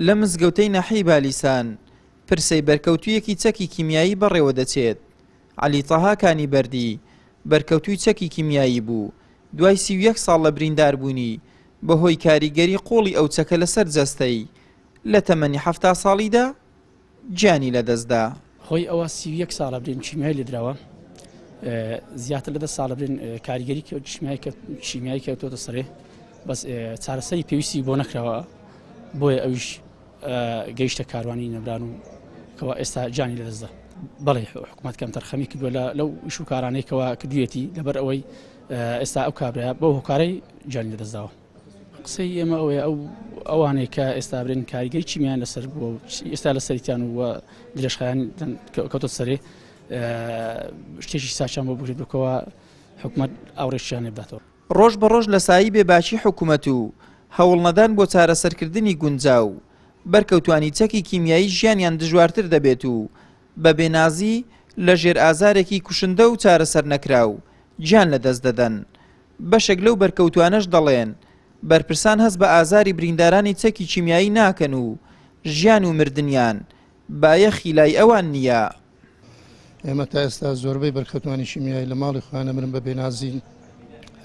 لە مزگەوتەی ناحیەی بالیسان پرسەی بەرکەوتوویەکی چەکی کیمیایی بەڕێوەدەچێت، عەلی تەها کانیبەردی بەرکەوتووی چەکی کیمیایی بوو، دوای 31 ساڵ لە برینداربوونی بەهۆی کاریگەری قووڵی ئەو چەکە لەسەر جەستەی، لە تەمەنی 70 ساڵیدا گیانی لەدەستدا. خۆی ئەوە 31 ساڵە برین کیمیای لێدراوە، زیاتر لە 10 ساڵە برین کاریگەری کیمیایی کەوتۆتە سەرێ، بەس چارەسەری پێویستی بۆ نەکراوە، بۆیە ئەویش گەیشتە کاروانی نەمران و کەوا ئێستا گیانی لەدەستدا. بەڵێ حکوومەت کەمتەرخەمی کردووە لەو ئیش و کارانەی کەوا کردوویەتی، لەبەر ئەوەی ئێستا ئەو کابرا بەو هۆکارەی گیانی لەدەستداوە. قسەی ئێمە ئەوەیە ئەو ئەوانەی کە ئێستا برێن کاریگەری چیمیان لەسەر بووە و ئێستا لەسەریان و درێژخایەن کەوتە سەرێ شتێکی ساچان بۆ بکرێت بکەوە حکوومەت ئاوڕێکیان لێ بداتەوە. ڕۆژ بە ڕۆژ لە سایەی بێباکی حکومەت و هەوڵنەدان بۆ چارەسەرکردنی گونجاو، بەرکەوتوانی چەکی کیمیایی ژیانیان دژوارتر دەبێت و بە بێنازی لە ژێر ئازارێکی کوشندە و چارەسەرنەکراو گیان لەدەست دەدەن. بەشێک لەو بەرکەوتوانەش دەڵێن، بەرپرسان هەست بە ئازاری بریندارانی چەکی کیمیایی ناکەن و ژیان و مردنیان بایەخی لای ئەوان نییە. ئێمە تا ئێستا زۆربەی بەرکەوتوانی شیمیایی لە ماڵی خۆیان ئەمرن بە بێنازی،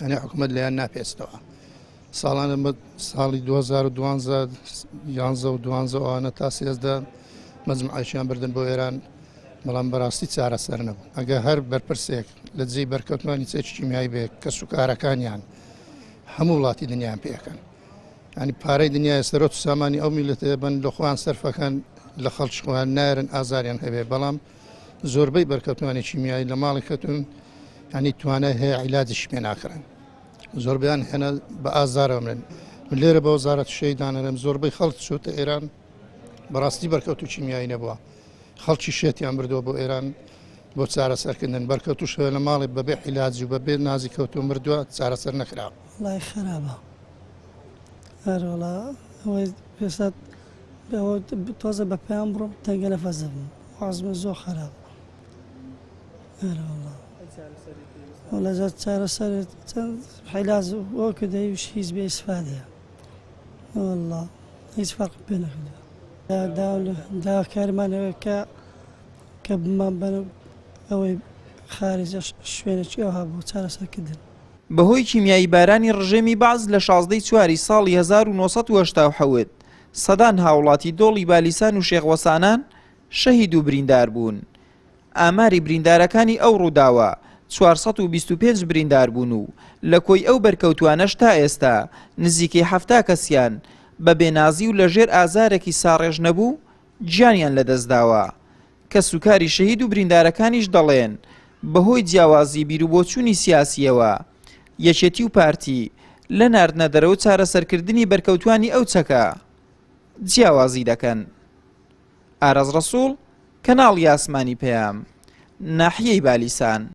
یانی حکوومەت لێیان ناپێچتەوە. ساڵانە ساڵی 2012 یانزە و دوانزە ئەوانە تا 13 مەجموعەیەکیان بردن بۆ ئێران، بەڵام بەڕاستی چارەسەر نەبوو. ئەگەر هەر بەرپرسێک لە جێی بەرکەوتوانی چەکی کیمیایی بێ، کەسوکارەکانیان هەموو وڵاتی دنیایان پێ ئەکەن. یانی پارەی دنیای سەرۆت و سامانی ئەو میلەتەیە بن لە خۆیان سەرفەکەن لە خەڵکی خۆیان نایرن ئازاریان هەبێ، بەڵام زۆربەی بەرکەوتوانی کیمیایی لە ماڵی کەتون ینی توانای هەیە عیلاجیش پێ ناکرن، زۆربیان هێنا بە ئازارەوە مرن. من لێرە بە وەزارەت شەیدانەرم زۆربەی خەڵک چۆتە ئێران بەڕاستی بەرکەوتو کیمیایی نەبووە، خەڵکی شێتیان بردووە بۆ ئێران بۆ چارەسەرکردن، بەرکەوتوش هەیە لە ماڵێ بەبێ عیلاجی و بەبێ نازی کەوتو مردووە، چارەسەر نەکرا. وڵای خراپە هەروەڵا ئەوەی پێستا تۆزە بە پێیان بڕۆم تەنگە نەفەس دەبم، وازمە زۆر خراپ. هەروەڵا وەڵا جا چارەسەر چەند عیلاج بۆ کردەیش هیچ بێ ئیسفادەیە، وەڵا هیچ فەرق پێ نەکردووە. داواکاریمان ئەوەیە کە کە بمان بەن ئەوەی خارجە شوێنێکی ئەوها بۆ چارەسەرکردن. بەهۆی کیمیایی بارانی ڕژێمی بەعس لە شازدەی چواری ساڵی 1987 سەدان هاوڵاتی دۆڵی بالیسان و شێخ وەسانان شەهید و بریندار بوون. ئاماری بریندارەکانی ئەو ڕووداوە 425 بریندار بوون و لە کۆی ئەو بەرکەوتوانەش تا ئێستا نزیکەی 70 کەسیان بە بێنازی و لەژێر ئازارێکی ساڕێژ نەبوو گیانیان لەدەستداوە. کەسوکاری شەهید و بریندارەکانیش دەڵێن، بەهۆی جیاوازی بیروبۆچوونی سیاسییەوە، یەکێتی و پارتی لە ناردنەدەرە و چارەسەرکردنی بەرکەوتوانی ئەو چەکە جیاوازی دەکەن. ئاراز ڕەسوڵ، کەناڵی ئاسمانی پەیام، ناحیەی بالیسان.